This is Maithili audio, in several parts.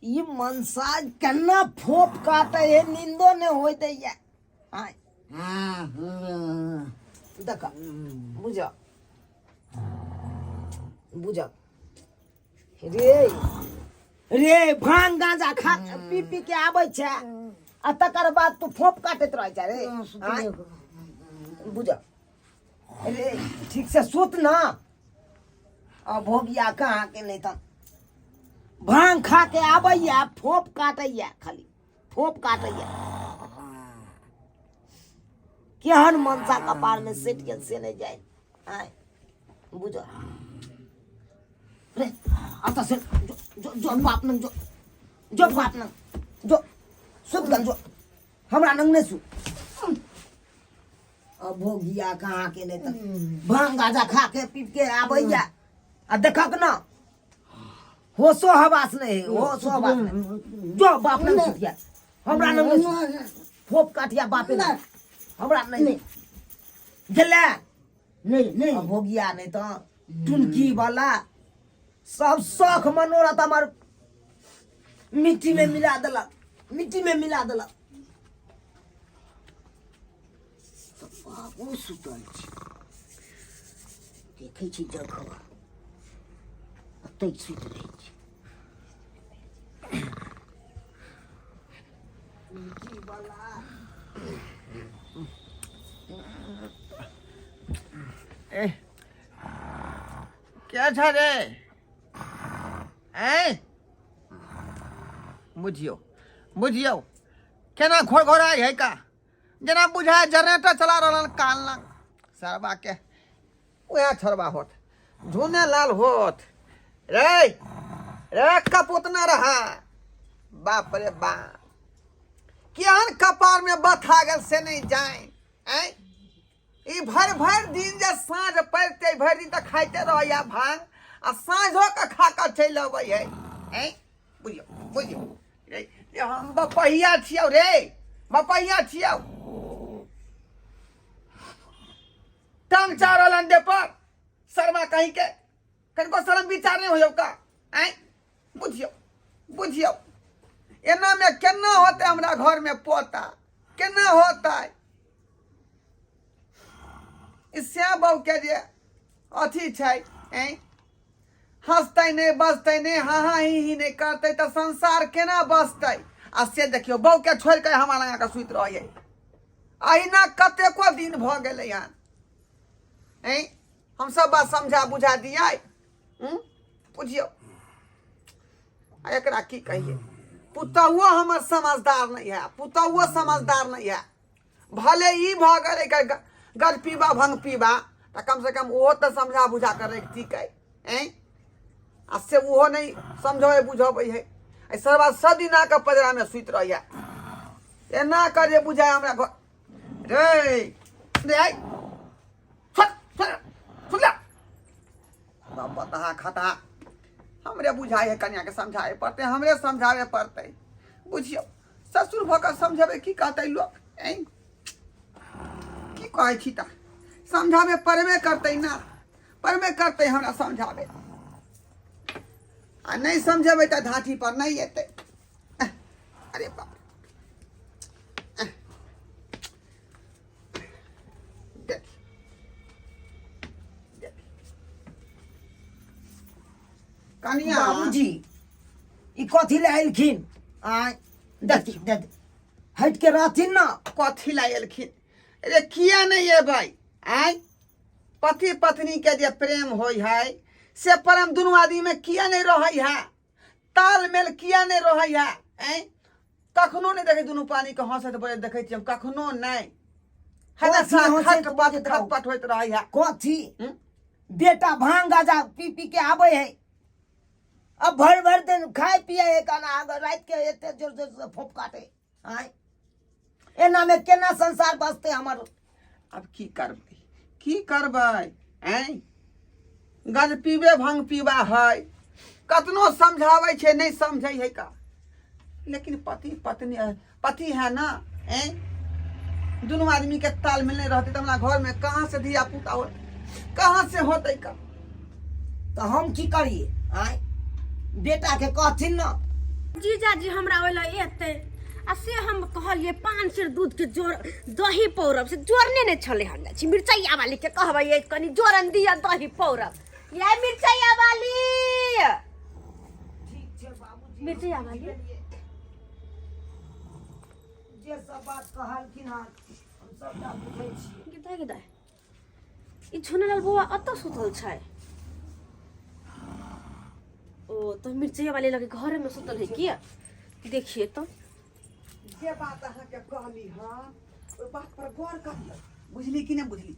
ई मनसा केना फोप काटे है, नींदो ने होय दैया। आय देख, बुझ बुझ रे रे, भांग गांजा खा पी पी के आबै छै आ तकर बाद तू फोप काटैत रहै छै रे। आँय? बुझ रे, ठीक से सुत ना। आ भोगिया कहाँ के नहीं तऽ भांग खा के आबैया, फोप काटैया, खाली फोप काटैया। केहन मनसा कपार में सटि गेल से नहि जाय। आय बुझ रे, अतः से जो जो जो बाप नंग, जो जो बाप नंग जो सुत गल, जो हमरा नंग नहि सुत। अब भोगिया कहाँ के नहीं तऽ भांग गाजा खा के पी के आबैया आ देखक ना होशो हवास नहीं है, होशो हवास नहीं। जो बाप नंग सुतिया, हमरा नंग नहीं सुत। फोप काटिया बापे नंग, हमरा नहीं गेलै। नहीं नहीं। अब भोगिया नहीं तो टुनकी वाला सब शौख मनोरथ हमार मिट्टी में मिला देलक, मिट्टी में मिला देलक। बाबू सुतल छै, देखै छी जगह ओतहि सुति रहै छै। ए क्या छ रे? ऐ बुझियौ बुझियौ, केना घोर घोराइ है का, जेना बुझाय जनरेटर चला रहल कान लग। सरबा के उएह छोड़बा होत, झूने लाल होत रे रे कपूत न रहा। बाप रे बाप, केहन कपार में बथा गेल से नहीं जाए। ऐ ई भरि भरि दिन जे साँझ पड़िते भरि दिन तऽ खाइते रहैया भांग आ साँझो के खा कऽ चलि अबै है। ऐ बुझियौ बुझियौ रे, रे हम बपहिया छियौ रे, बपहिया छियौ। टांग चार रहल अंडे पर शर्मा कहीं के, कनिको शर्म विचार नहीं होयौ का? ऐ बुझियौ बुझियौ, एना में केना होतै हमरा घर में पोता, केना होतै? ई श्याम बाबू के जे अथी छै, ऐं हंसतै नहि बजतै नहि, हाँ हाँ ही ही नहि करतै तऽ संसार केना बसतै? आ से देखियौ, बहू के छोड़ि कऽ हमरा लगा कऽ सुति रहै। अहिना कतेको दिन भऽ गेलै हन। ऐं हम सब बात समझा बुझा दियै। बुझियौ, आ एकरा की कहियै, पुतहुओ हमर समझदार नहि है, पुतहुओ समझदार नहि है। भले ई भऽ गेल एकर गज पीबा भंग पीबा तऽ कम से कम ओहो तऽ समझा बुझा कऽ रखतिकै। ऐं आ से ओहो नहि समझबै बुझबै है। एहि सरबा सदिना कऽ पजरामे सुति रहैया, एना कर जे बुझाय हमरा घर रे रे। आइ छोड़ छोड़ सुन ले बतहा खतहा। हमरे बुझाइ है, कनियाके समझाबे पड़तै, हमरे समझाबे पड़तै। बुझियौ, ससुर भऽ कऽ समझेबै की कहतै लोक? ऐं की कहै छी, तऽ समझाबे पड़बे करतै ना, पड़बे करतै हमरा समझाबे। आ नहि समझेबै तऽ ढाठी पर नहि एतै। अरे बाप रे, देख देख कनिया। बाबूजी, ई कथी लए एलखिन? आय देख देख, हटि के रहथिन ना। कथी लए एलखिन रे? किया नहि एबै? आँय, पति पत्नी के जे प्रेम होइ है से प्रेम दुनू आदमी में किया नहीं रहै है? तालमेल किया नहीं रहै है? आँय, कखनो नहि देखै दुनू पानी के हंसैत बजैत देखै छियै हम कखनो नहि। कथी हमेशा हंसैत खटपट बजैत रहू? खटपट होइत रहै है। कथी? हम्म? बेटा भांग गाजा पी पी के आबै है, अब भरि भरि दिन खाय पिए है, काना आगे रात के एते जोर जोर से फोप काटे। आय एना में केना संसार बसते हमर? अब की करबै, की करबै? आँय, गज पीबे भंग पीबा है, कतनो समझाबै छै नहि समझै है का। लेकिन पति पत्नी पति है ना। ऐं दुनू आदमी के तालमेल नहीं रहते तऽ हमरा घर में कहाँ से धिया पुता होते, कहाँ से होते का? तऽ हम की करिए? आय बेटा के कहथिन ना। जीजाजी हमरा ओहि लए एतै आ से हम कहलियै पाँच सेर दूधके जोर दही पौरब से जोरने नहि छलै हन जाइ छी मिरचैया वालीके कहबै ये कनि जोरन दिअ दही पौरब ये मिरचैया वाली ठीक छै बाबूजी मिरचैया वाली जे सब बात कहलखिन हन हम सबटा बुझै छियै गे दाइ गे दाइ ई झुनलाल बौआ अतऽ सुतल छै ओ तऽ मिरचैया वाली लगे घरे में सुतल है किया देखिए तो जे बात अहाँके कहली हन ओहि बात पर गौर करियौ बुझली कि नहि बुझली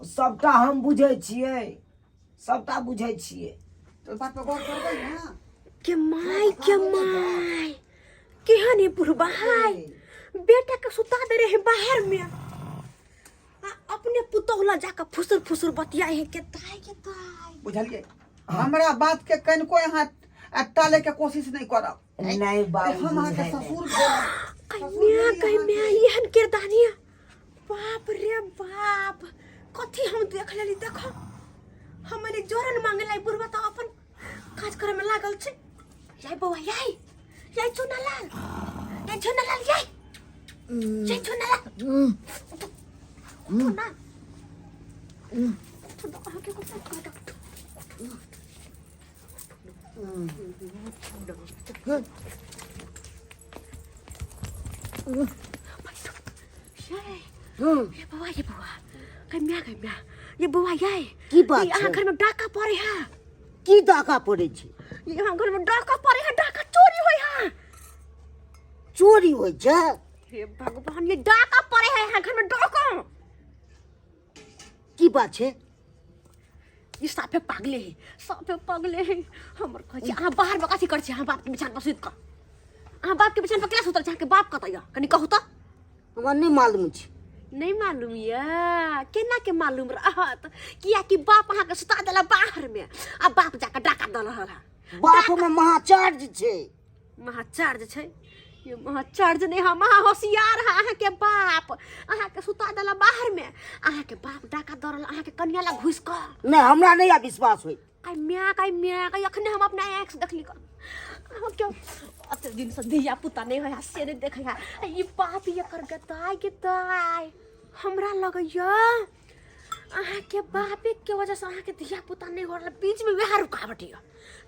सबटा हम बुझै छियै सबटा बुझै छियै तऽ ओहि बात पर गौर करबै ने के माय के माय केहन है बुढ़बा हाय बेटा के सुता दे रहे बाहर में आ अपने पुतोह ला जाकर फुसुर फुसुर बतियाए है के ताय के ताय बुझलियै हमरा बात के कनिको अहाँ टाले के कोशिश नहि करब नहीं बाबू हम अहाँके ससुर कन्या कन्या एहन किरदानिया बाप रे बाप कथी हम देख लेली देखो हम एली जोरन मांगे लाई बुढ़वा तो अपन काज करे में लागल छै याई बौआ याई याई चुनालाल याई चुनालाल याई याई चुनालाल उठो उठो ना उठो ना अहाँके कथी कहत उठो ये बौआ ये बौआ कन्या कन्या ये बौआ ये की बात अहाँ छै? घर में डाका पड़े है की डाका पड़ै छै ये अहाँ घर में डाका पड़े है डाका चोरी होय है चोरी होइ छै हे भगवान ये डाका पड़े है यहाँ घर में डाका की बात छै ई साफे पागले है साफे पागले है हमर कहै छी अहाँ बाहर में कथी करै छी अहाँ बाप के बिछान पर सुति कऽ अहाँ बाप के बिछान पर केना सुतल छी अहाँके बाप कतऽ यऽ कनि कहू तऽ हमरा नहि मालूम छै नहि मालूम यऽ केना के मालूम रहत कियाकि बाप अहाँके सुता देला बाहर में आ बाप जाकऽ डाका दऽ रहल है बाप मे महाचार्य छै महाचार्य छै ये महाचार्य नहि है महा होशियार है अहाँके बाप अहाँके सुता देला बाहर में अहाँके बाप डाका दऽ रहल अहाँके कनिया लग घुसि कऽ नहि हमरा नहि विश्वास होइ काय म्या काय म्या काय अखने हम अपना आँखि से देखली कऽ हम क्यों अते दिन से धिया पुता नहि होइ से नहि देखै है ई बाप एकर गताय गताय हमरा लगैया अहाँके बापे के वजह से अहाँके धिया पुता नहि हो रहल बीच में वएह रुकावट यऽ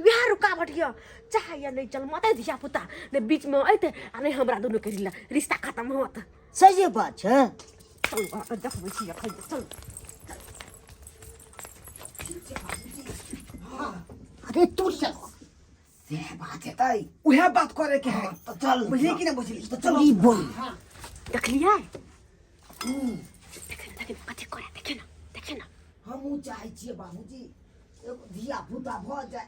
वएह रुकावट यऽ चाहे या नहि जन्मतै धिया पुता नहि बीच में अयतै आ नहि हमरा दुनू के रिश्ता खत्म होत सही बात छै चलू अहाँके देखबै छी एखन चलू अरे तू चल से बात हेतै उएह बात करे के है तऽ चल बुझली कि नहि बुझली तऽ चल ई बोल देखलियै देखियौ ने देखियौ ने कथी करे देखियौ ने देखियौ ने हमहूँ चाहै छियै बाबूजी एगो धिया पुता भऽ जाय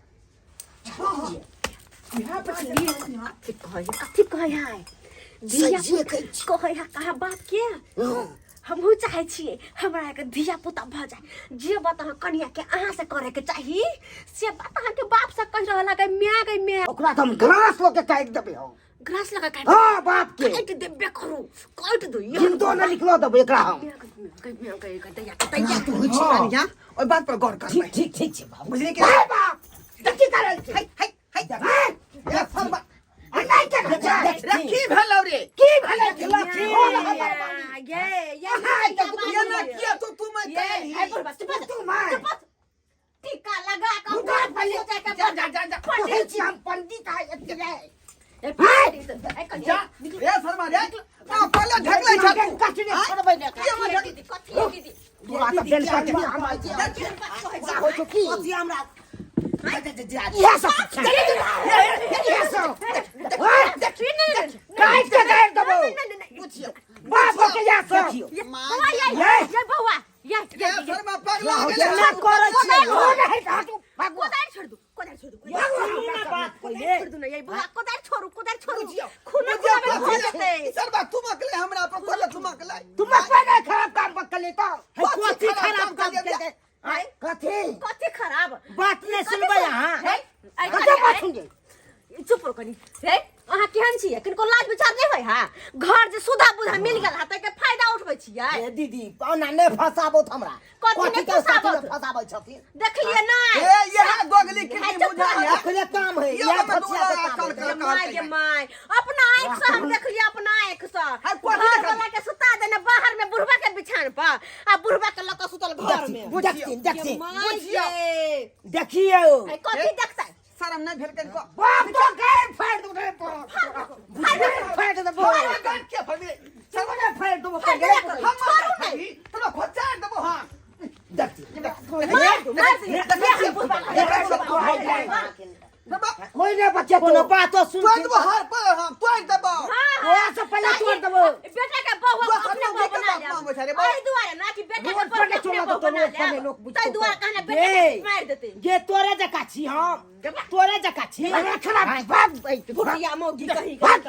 इएह बात कथी कहै है कथी कहै है धिया सहिए कहै छी। कहै है कहाँ बाप के हमहूँ चाहै छियै हमरा एगो धिया पुता भऽ जाय जे बात अहाँ कनिया के अहाँ से करे के चाही से बात अहाँ के बाप से कहि रहल है गै माय गै माय ओकरा तऽ हम घास लऽ के काटि देबै हम ग्रास लगा काटि हाँ बाप के काटि देबे करू काटि दू जिंदो नहि निकलऽ देबै एकरा हम दैया तू होइ छै कनिया ओहि बात पर गौर करबै ठीक ठीक ठीक छै बाबू बुझली कि हे बाप देखी करै छै है है है हे ए सरबा आ नहि केना छै रे की भेलौ रे की भेलै लक्ष्मी हो रहल ये ये अहाँ एते ये ना किया तो तू मैं ये कही तू मार टीका लगा के उतार पहिले। सोचा के जा जा जा जा कहै छी हम पंडित आइ एते ए पंडित ए कनिया जा ए शर्मा रे आ पहिले ढकलै छ तू कटने छोड़बै ने किया मत ढक दीदी कथी है दीदी तोरा तऽ बेल कटनी हमरा होइ छौ की कथी हमरा इएह सब छै इएह सब देखी नहीं काटि के गाड़ि देबौ नहीं नहीं बुझियो बाप के इएह सब देखियौ ये बौआ ये ये बौआ ये ये ए शर्मा पगला गेलै केना करै छियै हो नहि हाथ भागू कोदारि छोड़ दू कोदारि छोड़ दू सुनू ने बात पहिले छोड़ दू ना ये बौआ कोदारि छोड़ू कोदारि छोड़ू बुझियो खूना बुझियो खूना में भऽ जेतै ई शर्मा तू मकले हमरा पर कोले तू मकले तू मकबे नहि खराब काम बकले तो है कथी खराब काम केलकै आय कथी कथी खराब बात नहि सुनबै अहाँ है आइ कते बात सुनबै चुप रहो कनी हे अहाँ केहन छियै किनको लाज विचार नहि होइ हा घर जे सुधा बुधा मिल गेल हा ताहिके फायदा उठबै छियै दीदी ओना नहि फंसाबो हमरा। कथी नहि कथी के साथी फंसाबत? फंसाबै छथिन? देखलिए नहीं। ए यह दोगली है, कितनी चुप बुझाय है। ओकरे काम है यो इएह में फसिया के दूला काम कल है। कल माय गे my, अपना आँख से हम देखलिए, अपना आँख से। हाय, कोठी घर देखल। वाला के सुता देने बाहर में बुढ़वा के बिछान पर आ बुढ़वा के लऽ के सुतल घर में। देखथिन देखथिन। गे my बुझियौ। गे। देखियौ। ए, कथी देखतै? शरम नहीं भेल कनिको। बाप तो गैर फाड़ दो रे, फाड़ देबो। हमरा गान के फरबी? सबने फाड़ देबो। फाड़ देबो। हम छोड़ू नहि। तोरा खोचार देबो। हां देखथिन। मार मार दे, हम बुढ़वा के। कोई नहीं बच्चे, कोनो बातो सुन तोड़ देबो हार पर, हम तोड़ देबो। ओया से पहले तोड़ देबो। बेटा के बहु बस अपने अपने बहु के बना बाप लेब। मांगै छै रे, बाप। एहि दुआरे ना कि बेटा के रोड बहु पर नहि अपने चलऽ बहु देतौ, बना रोड पर नहि लेब। लोक बुझतौ। ताहि दुआरे कहने बेटा के मारि देतै। गे तोरे जकाँ छी हम, तोरे जकाँ छी। भुटिया मौगी कहीं कहीं।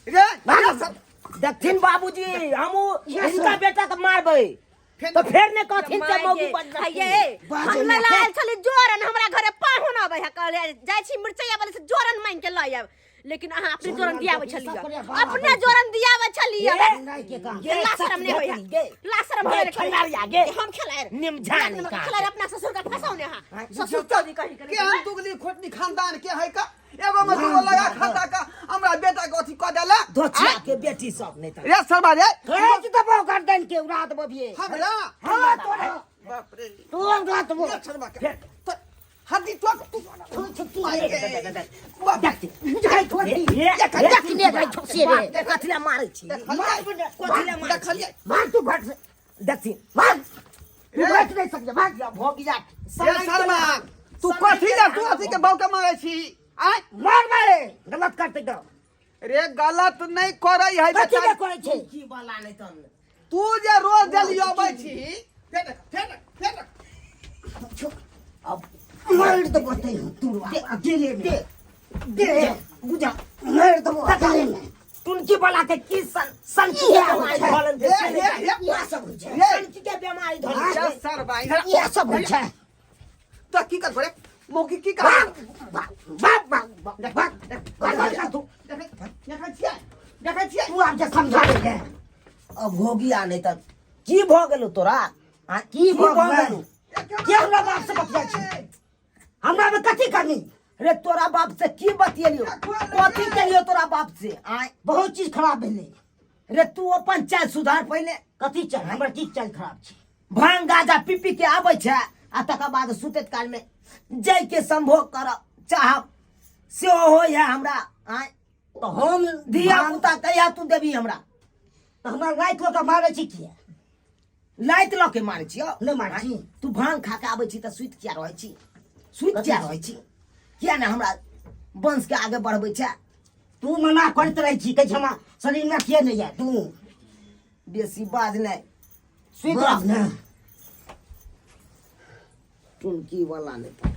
रे रे सब देखथिन बाबूजी, हमहू हिनका बेटा के मारबै तऽ फेर नहि कहथिन जे मौगी बजलखिन। हये, हम लए आयल छली जोरन, हमरा घरे पाहुन अबै है, कहले जाइ छी मिरचैया वाले से जोरन मांगि के लऽ आयब, लेकिन अहाँ अपने जोरन दियाबै छलियै, अपने जोरन दियाबै छलियै। ला शरम नहि होइया, ला शरम होइया। खेलाड़िया गे। हम खेलाड़ निमझा नहि काज। खेलाड़ अपना ससुर के फसाउने अहाँ, ससुर चोरी कहीं के हम दुगली खोटनी खानदान के है का एगो में दूगो लगा खाता का हमरा बेटा के अथी क देला। दोछिया के बेटी सब नहि तऽ रे सरबा रे, खींच देबो गर्दन के, उड़ा देबो भी। हमरा हाँ तोरा। बाप रे। तू उड़ा देबो। रे सरबा के तो हड्डी तो तू तू बाप देखते रे, कथी ला मारै छी? कथी ला मारै छी? देखलियै। मार तू भाग से। देखथिन, भाग तू, भाग नहि सकबै, भाग जा भोग जा। रे शर्मा, तू कथी ला तू अथी के बहू के मारै छी? आय मार मारे गलत करते तो। रे गलत नहीं करै है। कथी बेटा ले करै छै की वाला नहि तन तू जे रोज डेली अबै छी, फेर देख, फेर देख, फेर देख। अब मार देबो ते तू अकेले में दे दे बुझा, मार देबो अकेले में। टुनकी वाला के की सन सनकी के बीमारी धरल हे छै? हे हे, इएह सब होइ छै। हे। सनकी के बीमारी धरल रे छै। सरबा इधर। इएह सब होइ छै। तो की कर रे मौकी की कर? भाग भाग भाग भाग भाग भाग तू। देखै छियै, देखै छियै। तू आब जे समझा दे अब हो गया, नहीं तऽ की भऽ गेलौ तोरा? आ की भऽ गेलौ? के हमरा बाप से बतिया छै? हमरा में कथी कमी रे? तोरा बाप से की बतियलियो, कथी केलियो तोरा बाप से? आय बहुत चीज खराब भेलै रे। तू अपन चाल सुधार पहिले। कथी चाल? हमर की चाल खराब छै? भांग गाजा पी पी के आबै छै आ तकर बाद सुतैत काल में जाय के संभोग करब चाहब सेहो होइ है हमरा। आय तऽ हम धिया पुता कहिया तू देबी हमरा? तऽ हमरा राति लऽ कऽ मारै छी किया? लाइत लऽ के मारै छियौ? नहि मारै छी। तू भांग खा के आबै छी तऽ सुति किया रहै छी? सुति किया रहै छी? किया ने हमरा वंश के आगे बढ़बै छै? तू मना करैत रहै छी, कहै छी हमरा शरीरमे किए नहि यऽ। तू बेसी बाज नहि, सुति बाज रह ने। टुनकी वाला नहि तऽ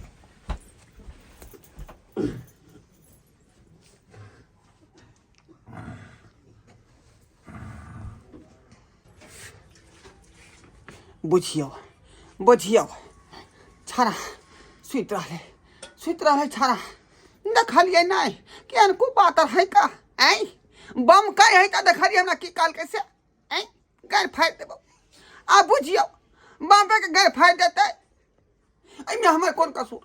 बुझियौ बुझियौ, छाड़ा सुति रहलै, सुति रहलै छाड़ा। देखलियै नहि केहन कुपातर है का। ऐं बम कै है का? देखलियै हमरा की कहलकै से? ऐं गारि फाड़ि देबौ। आ बुझियौ, बापे के गारि फाड़ि देतै, एहिमे हमर कोन कसूर?